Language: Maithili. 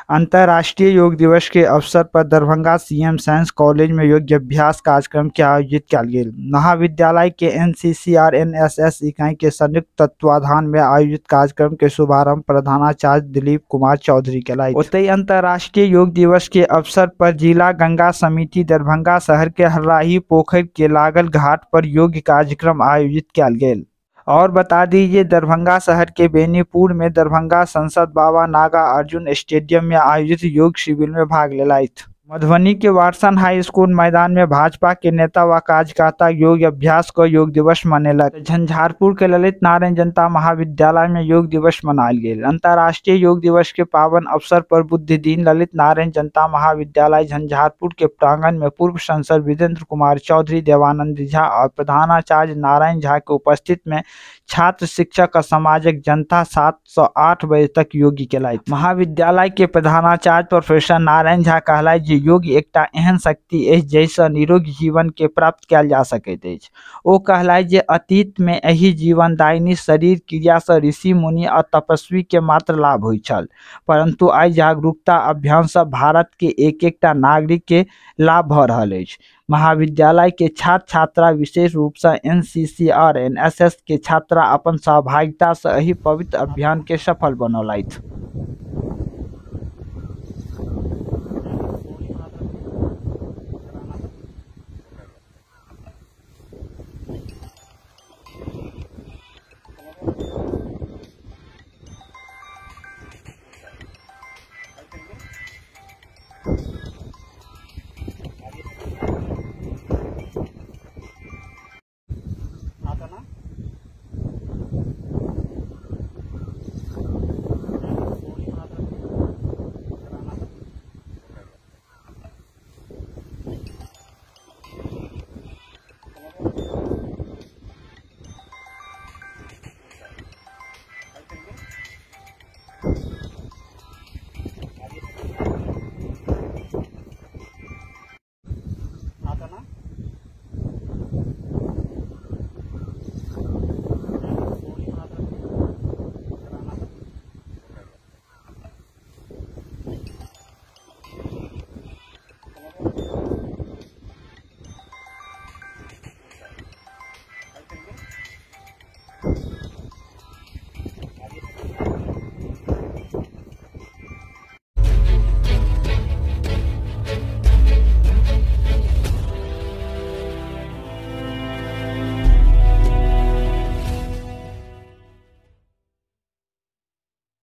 अंतर्राष्ट्रीय योग दिवस के अवसर पर दरभंगा सीएम साइंस कॉलेज में योगाभ्यास कार्यक्रम के आयोजित कयल गेल। महाविद्यालय के एनसीसी और एनएसएस इकाई के संयुक्त तत्वाधान में आयोजित कार्यक्रम के शुभारंभ प्रधानाचार्य दिलीप कुमार चौधरी केलथि। ओतहि अंतर्राष्ट्रीय योग दिवस के अवसर पर जिला गंगा समिति दरभंगा शहर के हर्राही पोखर के लागल घाट पर योग कार्यक्रम आयोजित कयल गेल। और बता दीजिए, दरभंगा शहर के बेनीपुर में दरभंगा संसद बाबा नागा अर्जुन स्टेडियम में आयोजित योग शिविर में भाग लेलथि। मधुबनी के वाटसन हाई स्कूल मैदान में भाजपा के नेता व कार्यकर्ता योग अभ्यास क योग दिवस मनेलक। झंझारपुर के ललित नारायण जनता महाविद्यालय में योग दिवस मनायल गेल। अंतर्राष्ट्रीय योग दिवस के पावन अवसर पर बुध दिन ललित नारायण जनता महाविद्यालय झंझारपुर के प्रांगण में पूर्व सांसद विजेंद्र कुमार चौधरी, देवानंद झा और प्रधानाचार्य नारायण झा के उपस्थित में छात्र, शिक्षक और समाजक जनता 7 से 8 बजे तक योग केलथि। महाविद्यालय के प्रधानाचार्य प्रोफेसर नारायण झा कहलथि जे योग एकटा एहन शक्ति अछि जाहिसँ निरोगी जीवन के प्राप्त कयल जा सकैत अछि। ओ कहलथि जे अतीत में एहि जीवनदायिनी शरीर क्रिया सँ ऋषि मुनि आ तपस्वी के मात्र लाभ होइत छल, परंतु आइ जागरूकता अभियान सँ भारत के एक एकटा नागरिक के लाभ भऽ रहल अछि। महाविद्यालय के छात्र छात्रा विशेष रूप से एनसीसी और एनएसएस के छात्रा अपन सहभागिता से एहि पवित्र अभियान के सफल बनौलथि। You